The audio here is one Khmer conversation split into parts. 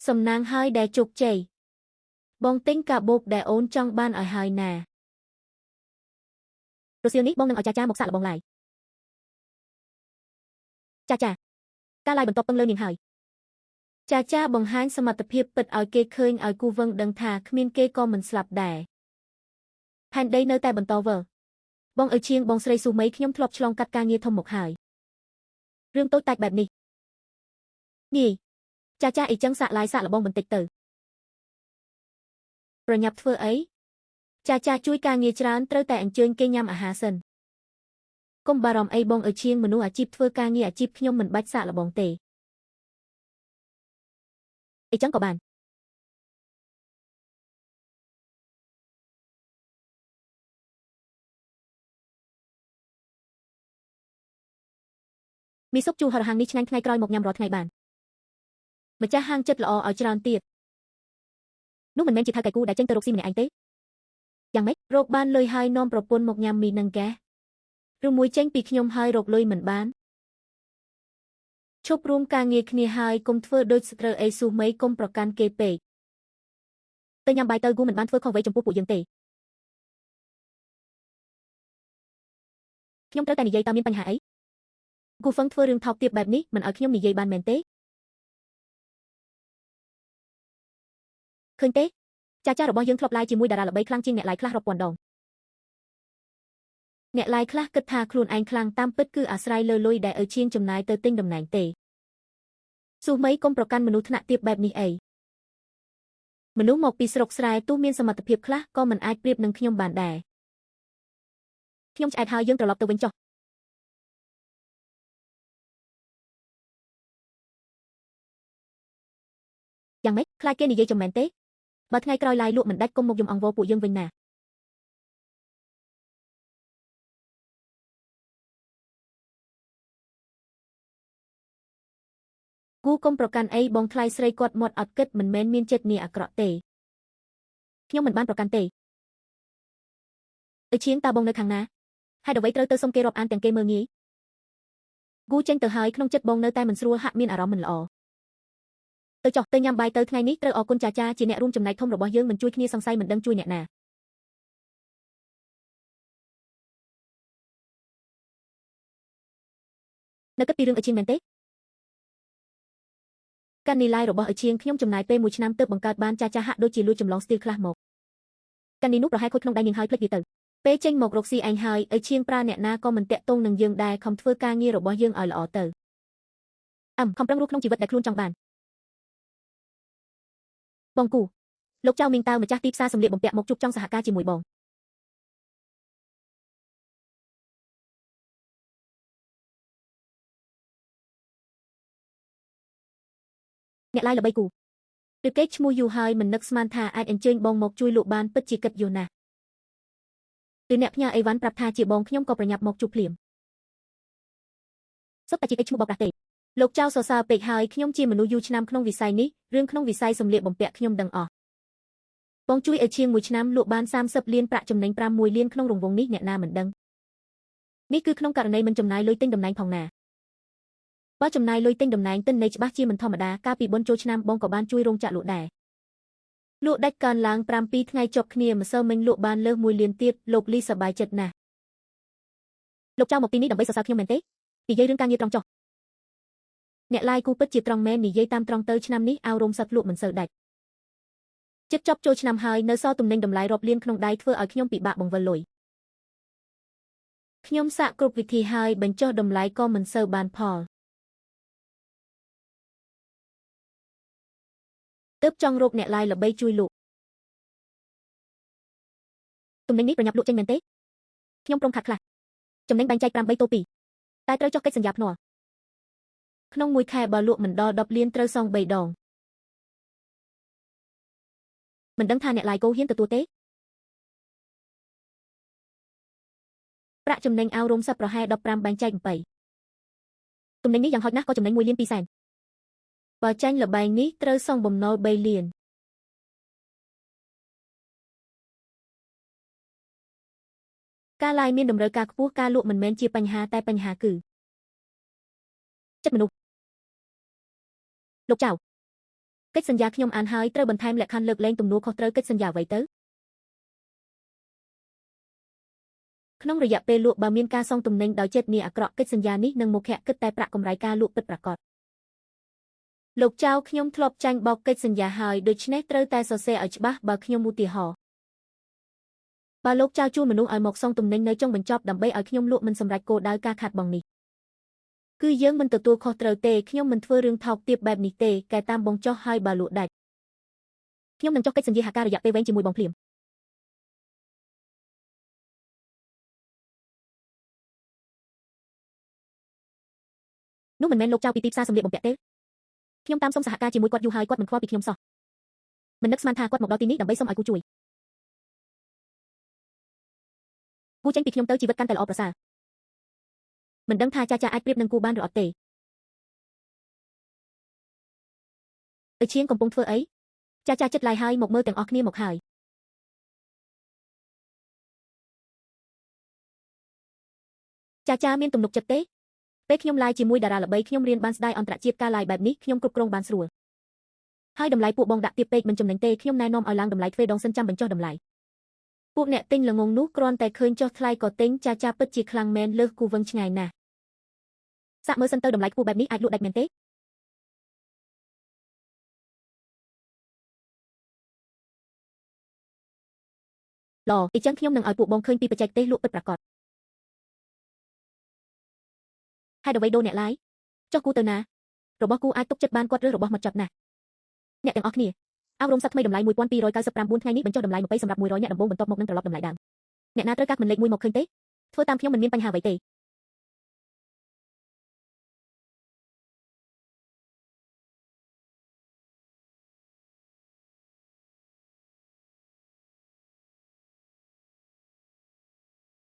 សំណាងហើយដែលជោគជ័យបងទិញកាបូបដែលអូនចង់បានឲ្យហើយណា រសៀលនេះបងនឹងឲ្យចាចាមកសាកល្បងឡាយចាចាការឡាយបន្ទាប់ពឹងលើនាងហើយ ចាចាបង្ហាញសមត្ថភាពពិតឲ្យគេឃើញឲ្យគូវឹងដឹងថាគ្មានគេក៏មិនស្លាប់ដែរផែនដីនៅតែបន្តវិលបងឲ្យឈៀងបងស្រីស៊ូមីខ្ញុំធ្លាប់ឆ្លងកាត់ការងារធំមកហើយរឿងតូចតាចបែបនេះនេះចាចាអីចឹងសាកឡាយសាកល្បងបន្តិចទៅប្រញាប់ធ្វើអីចាចាជួយការងារច្រើនត្រូវតែអញ្ជើញគេញ៉ាំអាហារសិនកុំបារម្ភអីបងឲ្យឈៀងមនុស្សអាជីពធ្វើការងារអាជីពខ្ញុំមិនបាច់សាកល្បងទេ អីចឹងក៏បានមីស៊ុបជូរហរហាងនេះឆ្ងាញ់ថ្ងៃក្រោយមកញ៉ាំរាល់ថ្ងៃបាន ម្ចាស់ហាងចិត្តល្អឲ្យច្រើនទៀត នោះមិនមែនជាថៅកែគូដែលចេញទៅរកស៊ីម្នាក់ឯងទេយ៉ាងម៉េច រកបានលុយហើយនាំប្រពន្ធមកញ៉ាំមីនឹងកែឬមួយចេញពីខ្ញុំហើយរកលុយមិនបានឈប់រួមការងារគ្នាហើយកុំធ្វើដូចស្ត្រូវអីស៊ូមីកុំប្រកាន់គេពេក ទៅញ៉ាំបាយទៅគូមិនបានធ្វើខុសអ្វីចំពោះពួកយើងទេខ្ញុំត្រូវតែនិយាយតើមានបញ្ហាអី គូហ្វឹងធ្វើរឿងថោកទាបបែបនេះមិនឲ្យខ្ញុំនិយាយបានមែនទេ ឃើញទេចាចារបស់យើងធ្លាប់ឡាយជាមួយតារាល្បីខ្លាំងជាងអ្នកឡាយខ្លះរាប់ពាន់ដង អ្នកឡាយខ្លះគិតថាខ្លួនឯងខ្លាំងតាមពិតគឺអាស្រ័យលើលុយដែលឲ្យឈៀងចំណាយទៅទិញតំណែងទេស៊ូមីកុំប្រកាន់មនុស្សថ្នាក់ទាបបែបនេះអីមនុស្សមកពីស្រុកស្រែទោះមានសមត្ថភាពខ្លះក៏មិនអាចប្រៀបនឹងខ្ញុំបានដែរ ខ្ញុំឆ្អែតហើយយើងត្រឡប់ទៅវិញចុះយ៉ាងម៉េចខ្លាចគេនិយាយចំមែនទេបើថ្ងៃក្រោយឡាយលក់មិនដាច់កុំមកយំអង្វរពួកយើងវិញណា គូកុំប្រកាន់អីបងថ្លៃស្រីគាត់មាត់អត់គិតមិនមែនមានចិត្តនាអាក្រក់ទេ ខ្ញុំមិនបានប្រកាន់ទេអឺឈៀងតើបងនៅខាងណាហេតុអ្វីត្រូវទៅសុំគេរាប់អានទាំងគេមើលងាយ គូចេញទៅហើយក្នុងចិត្តបងនៅតែមិនស្រួលហាក់មានអារម្មណ៍មិនល្អ ទៅចុះទៅញ៉ាំបាយទៅថ្ងៃនេះត្រូវអរគុណចាចាជាអ្នករួមចំណែកធំរបស់យើងមិនជួយគ្នាសង្ស័យមិនដឹងជួយអ្នកណានៅគិតពីរឿងអឺឈៀងមែនទេ កាន់នីឡាយរបស់អឺឈៀងខ្ញុំចំណាយពេលមួយឆ្នាំទើបបង្កើតបានចាចាហាក់ដូចជាលួចចម្លងស្ទីលខ្លះមក កាន់នេះនោះប្រហែលខូចក្នុងដៃនាងហើយភ្លេចវាទៅ ពេលចេញមករកស៊ីឯងហើយអឺឈៀងប្រើអ្នកណាក៏មិនតាក់ទងនឹងយើងដែរខំធ្វើការងាររបស់យើងឲ្យល្អទៅ អឹមខំប្រឹងរស់ក្នុងជីវិតដែលខ្លួនចង់បានបងគូលោកចៅមីងតៅម្ចាស់ទីផ្សារសម្លៀកបំពាក់មកជួបចង់សហការជាមួយបងអ្នកឡាយល្បីគូ ឬគេឈ្មោះយូរហើយមិននឹកស្មានថាអាចអញ្ជើញបងមកជួយលក់បានពិតជាកិត្តិយសណាស់ឬអ្នកផ្ញើអីវ៉ាន់ប្រាប់ថាជាបងខ្ញុំក៏ប្រញាប់មកជួបភ្លាម សុទ្ធតែជាគេឈ្មោះបោកប្រាស់ទេ លោកចៅសរសើរពេកហើយខ្ញុំជាមនុស្សយូរឆ្នាំក្នុងវិស័យនេះរឿងក្នុងវិស័យសម្លៀកបំពាក់ខ្ញុំដឹងអស់បងជួយឲ្យឈៀងមួយឆ្នាំលក់បាន30លានប្រាក់ចំណេញ6លានក្នុងរង្វង់នេះអ្នកណាមិនដឹងនេះគឺក្នុងករណីមិនចំណាយលុយទិញតំណែងផងណាបើចំណាយលុយទិញតំណែងទិន្នន័យច្បាស់ជាមិនធម្មតាកាលពីបុណ្យចូលឆ្នាំបងក៏បានជួយរោងចក្រលក់ដែរលក់ដាច់កើនឡើង7ថ្ងៃជាប់គ្នាម្សិលមិញលក់បានលើស1លានទៀតលោកលីសប្បាយចិត្តណាស់ លោកចៅមកទីនេះដើម្បីសរសើរខ្ញុំមែនទេនិយាយរឿងការងារត្រង់ចុះ អ្នកឡាយគូពិតជាត្រង់មែននិយាយតាមត្រង់ទៅឆ្នាំនេះអាវរោមសត្វលក់មិនសូវដាច់ចិត្តចប់ចូលឆ្នាំហើយនៅសល់ទំនិញតម្លៃរាប់លានក្នុងដៃធ្វើឲ្យខ្ញុំពិបាកបង្វិលលុយខ្ញុំសាកគ្រប់វិធីហើយបញ្ចុះតម្លៃក៏មិនសូវបានផលទើបចង់រកអ្នកឡាយល្បីជួយលក់ ទំនិញនេះប្រញាប់លក់ចេញមែនទេខ្ញុំព្រមខាត់ខ្លះចំណេញបែងចែក8ទល់2តែត្រូវចុះកិច្ចសន្យាភ្នាល់ ក្នុងមួយខែបើលក់មិនដល់10លានត្រូវសង3ដង មិនដឹងថាអ្នកឡាយគោហ៊ានទទួលទេ ប្រាក់ចំណេញអាវរោមសត្វប្រហែល15បែងចែក7 ទំនិញនេះយ៉ាងហោចណាស់ក៏ចំណេញ1លាន2សែន បើចាញ់ល្បែងនេះត្រូវសងបំណុល3លានការឡាយមានតម្រូវការខ្ពស់ការលក់មិនមែនជាបញ្ហាតែបញ្ហាគឺ ចិត្តមនុស្សលោកចៅកិ កិច្ចសន្យាខ្ញុំអានហើយត្រូវបន្ថែមលក្ខខណ្ឌលើកលែងទំនួលខុសត្រូវកិច្ចសន្យាអ្វីទៅក្នុងរយៈពេលលក់បើមានការសងទំនិញដោយចេតនាអាក្រក់កិច្ចសន្យានេះនឹងមុខគិតតែប្រាក់កម្រៃការលក់ពិតប្រាកដលោកចៅខ្ញុំធ្លាប់ចាញ់បោកកិច្ចសន្យាហើយដូច្នេះត្រូវតែសរសេរឲ្យច្បាស់បើខ្ញុំឧទាហរណ៍បើលោកចៅជួលមនុស្សឲ្យមកសងទំនិញនៅចុងបញ្ចប់ដើម្បីឲ្យខ្ញុំលក់មិនសម្រេចគោលដៅការខាតបង់នេះគឺយើងមិនទទួលខុសត្រូវទេខ្ញុំមិនធ្វើរឿងថោកទាបបែបនេះទេកែតាមបងចុះហើយបើលក់ដាច់ខ្ញុំនឹងចុះកិច្ចសន្យាហាការរយៈពេលវែងជាមួយបងភ្លាមនោះមិនមែនលោកចៅពីទីផ្សារសម្លៀកបំពាក់ទេខ្ញុំតាមសុំសហការជាមួយគាត់យូរហើយគាត់មិនខ្វល់ពីខ្ញុំសោះមិននឹកស្មានថាគាត់មកដល់ទីនេះដើម្បីសុំឲ្យគូជួយគូចេញពីខ្ញុំទៅជីវិតកាន់តែល្អប្រសើរមិនដឹងថាចាចាអាចប្រៀបនឹងគូបានឬអត់ទេអ៊ីឈៀងកំពុងធ្វើអីចាចាចិត្តឡាយហើយមកមើលទាំងអស់គ្នាមកហើយចាចាមានទំនុកចិត្តទេពេលខ្ញុំឡាយជាមួយតារាល្បីខ្ញុំរៀនបានស្ដាយអន្តរជាតិការឡាយបែបនេះខ្ញុំគ្រប់គ្រងបានស្រួលហើយតម្លៃពួកបងដាក់ទាបពេកមិនចំណេញទេខ្ញុំណែនាំឲ្យឡើងតម្លៃទ្វេដងសិនចាំបញ្ចុះតម្លៃពួកអ្នកទិញល្ងងនោះគ្រាន់តែឃើញចុះថ្លៃក៏ទិញចាចាពិតជាខ្លាំងមែនលើសគូវឹងឆ្ងាយណាស់សាក់មើលសិនទៅតម្លៃខ្ពស់បែបនេះអាចលក់ដាច់មែនទេល្អអ៊ីចឹងខ្ញុំនឹងឲ្យពួកបងឃើញពីបច្ចេកទេសលក់ពិតប្រាកដហេតុអ្វីដូរអ្នកឡាយចុះគូទៅណារបស់គូអាចទុកចិត្តបានគាត់រើសរបស់មកចត់ណាស់អ្នកទាំងអស់គ្នាអប់រំសត្វថ្មីតម្លៃ1299ថ្ងៃនេះបញ្ចុះតម្លៃ20សម្រាប់100អ្នកដំបូងបន្ទាប់មកនឹងត្រឡប់តម្លៃដើមអ្នកណាត្រូវការមិនលេខ1មកឃើញទេធ្វើតាមខ្ញុំមិនមានបញ្ហាអ្វីទេ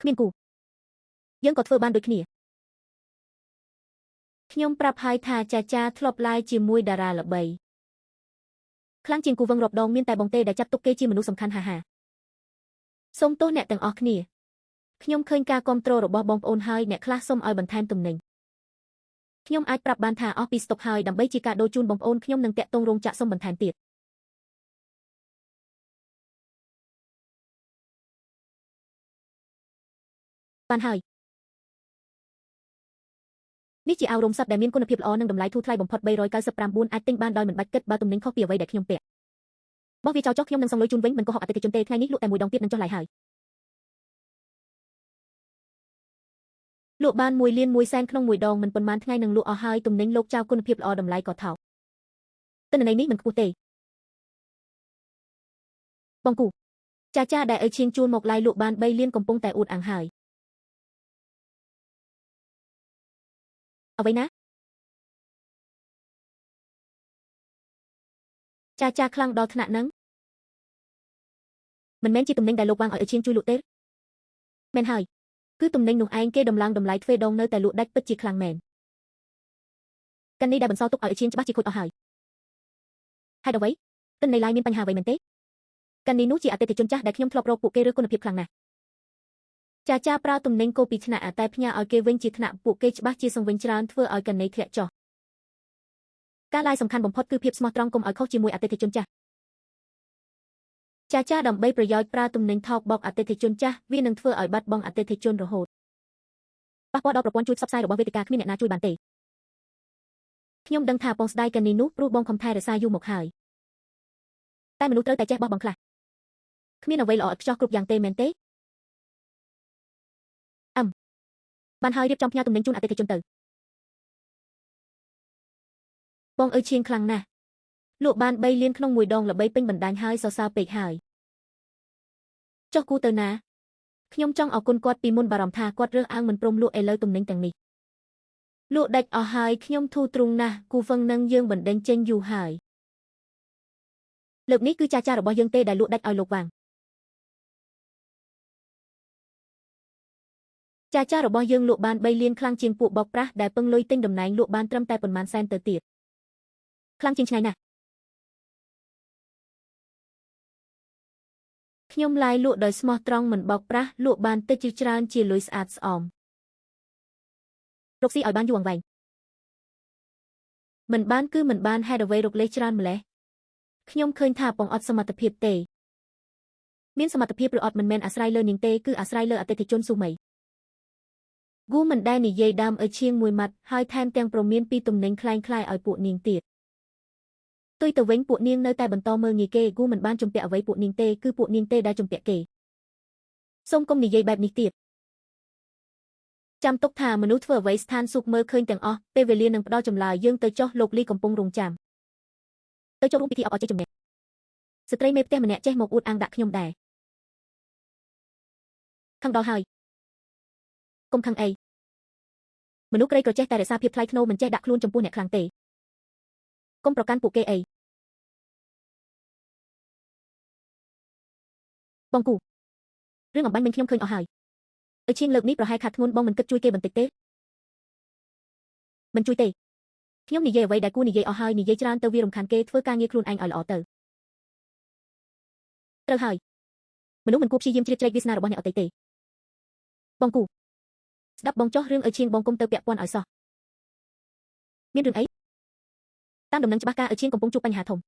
គ្មានគូយើងក៏ធ្វើបានដូចគ្នាខ្ញុំប្រាប់ហើយថាចាចាធ្លាប់ឡាយជាមួយតារាល្បីខ្លាំងជាងគូវឹងរាប់ដងមានតែបងទេដែលចាត់ទុកគេជាមនុស្សសំខាន់ហាហាសូមទោសអ្នកទាំងអស់គ្នាខ្ញុំឃើញការគាំទ្ររបស់បងប្អូនហើយអ្នកខ្លះសូមឲ្យបន្ថែមទំនិញខ្ញុំអាចប្រាប់បានថាអស់ពីស្តុកហើយដើម្បីជាការដូរជូនបងប្អូនខ្ញុំនឹងតាក់ទងរោងចក្រសូមបន្ថែមទៀតបានហើយនេះជាអាវរោមសត្វដែលមានគុណភាពល្អនិងតម្លៃធូរថ្លៃបំផុត399អាចទិញបានដោយមិនបាច់គិតបើទំនិញខុសពីអ្វីដែលខ្ញុំពាក់បោះវាចោលចុះខ្ញុំនឹងសងលុយជូនវិញមិនកុហកអតិថិជនទេថ្ងៃនេះលក់តែមួយដងទៀតនឹងចុះឡាយហើយលក់បាន1លាន1សែនក្នុងមួយដងមិនប៉ុន្មានថ្ងៃនឹងលក់អស់ហើយទំនិញលោកចៅគុណភាពល្អតម្លៃក៏ថោកទិន្នន័យនេះមិនខ្ពស់ទេបងគូចាចាដែលឲ្យឈៀងជួលមកឡាយលក់បាន3លានកំពុងតែអួតអាងហើយអ្វីណាចាចាខ្លាំងដល់ថ្នាក់ហ្នឹងមិនមែនជាទំនិញដែលលោកវាងឲ្យឈៀងជួយលក់ទេមែនហើយគឺទំនិញនោះឯងគេដំឡើងតម្លៃទ្វេដងនៅតែលក់ដាច់ពិតជាខ្លាំងមែនកាន់នេះដែលបន្សល់ទុកឲ្យឈៀងច្បាស់ជាខូចអស់ហើយហេតុអ្វីទិន្នន័យឡាយមានបញ្ហាអ្វីមែនទេកាន់នេះនោះជាអតិថិជនចាស់ដែលខ្ញុំធ្លាប់រកពួកគេរើសគុណភាពខ្លាំងណាស់ចាចាប្រើទំនិញកូពីថ្នាក់តែផ្ញើឲ្យគេវិញជាថ្នាក់ពួកគេច្បាស់ជាសង្វិញច្រើនធ្វើឲ្យកណីធ្លាក់ចុះការឡាយសំខាន់បំផុតគឺភាពស្មោះត្រង់កុំឲ្យខុសជាមួយអតិថិជនចាស់ចាចាដើម្បីប្រយោជន៍ប្រើទំនិញថោកបោកអតិថិជនចាស់វានឹងធ្វើឲ្យបាត់បង់អតិថិជនរហូតប៉ះពាល់ដល់ប្រព័ន្ធជួយផ្សព្វផ្សាយរបស់វេទិកាគ្មានអ្នកណាជួយបានទេខ្ញុំដឹងថាបងស្ដាយកណីនោះព្រោះបងខំថែរក្សាយូរមកហើយតែមនុស្សត្រូវតែចេះបោះបង់ខ្លះគ្មានអ្វីល្អឥតខ្ចោះគ្រប់យ៉ាងទេមែនទេបានហើយរៀបចំផ្ញើទំនិញជូនអតិថិជនទៅបងអើឈៀងខ្លាំងណាស់លក់បាន3លានក្នុងមួយដងល្បីពេញបណ្ដាញហើយសរសើរពេកហើយចុះគូទៅណាខ្ញុំចង់អរគុណគាត់ពីមុនបារម្ភថាគាត់រើសអើងមិនព្រមលក់ឥឡូវទំនិញទាំងនេះលក់ដាច់អស់ហើយខ្ញុំធូរទ្រូងណាស់គូហ្វឹងនឹងយើងបណ្ដេញចេញយូរហើយលើកនេះគឺចាចារបស់យើងទេដែលលក់ដាច់ឲ្យលោកវាងចាចារបស់យើងលក់បាន3លានខ្លាំងជាងពួកបោកប្រាស់ដែលពឹងលុយទិញតំណែងលក់បានត្រឹមតែប៉ុន្មានសែនទៅទៀតខ្លាំងជាងឆ្ងាយណាស់ខ្ញុំឡាយលក់ដោយស្មោះត្រង់មិនបោកប្រាស់លក់បានតិចជាច្រើនជាលុយស្អាតស្អំរកស៊ីឲ្យបានយូរអង្វែង មិនបានគឺមិនបានហេតុអ្វីរកលេសច្រើនម្លេះ ខ្ញុំឃើញថាបងអត់សមត្ថភាពទេមានសមត្ថភាពឬអត់មិនមែនអាស្រ័យលើនាងទេគឺអាស្រ័យលើអតិថិជនស៊ូមីគូមិនដែលនិយាយដើមឲ្យឈៀងមួយម៉ាត់ហើយថែមទាំងព្រមានពីទំនិញคล้ายៗឲ្យពួកនាងទៀតផ្ទុយទៅវិញពួកនាងនៅតែបន្តមើលងាយគេគូមិនបានជំពាក់អ្វីពួកនាងទេគឺពួកនាងទេដែលជំពាក់គេសូមកុំនិយាយបែបនេះទៀតចាំទុកថាមនុស្សធ្វើអ្វីស្ថានសួគ៌មើលឃើញទាំងអស់ពេលវេលានឹងផ្ដល់ចម្លើយយើងទៅចុះលោកលីកំពុងរងចាំទៅចូលរួមពិធីអបអរជ័យជំនះស្ត្រីមេផ្ទះម្នាក់ចេះមកអួតអាងដាក់ខ្ញុំដែរខឹងដល់ហើយកុំខឹងអីមនុស្សក្រីក្រចេះតែរក្សាភាពថ្លៃថ្នូរមិនចេះដាក់ខ្លួនចំពោះអ្នកខ្លាំងទេកុំប្រកាន់ពួកគេអីបងគូរឿងអំបញ្ញមិញខ្ញុំឃើញអស់ហើយអើឈៀងលើកនេះប្រហែលខាត់ធ្ងន់បងមិនគិតជួយគេបន្តិចទេមិនជួយទេខ្ញុំនិយាយអ្វីដែលគួរនិយាយអស់ហើយនិយាយច្រើនទៅវារំខានគេធ្វើការងារខ្លួនឯងឲ្យល្អទៅត្រូវហើយមនុស្សមិនគួរព្យាយាមជ្រៀតជ្រែកវាសនារបស់អ្នកដទៃទេបងគូស្ដាប់បងចោះរឿងឲ្យឈៀងបងគុំទៅពាក់ព័ន្ធឲ្យសោះមានរឿងអីតាមដំណឹងច្បាស់ការឲ្យឈៀងកំពុងជួបបញ្ហាធំ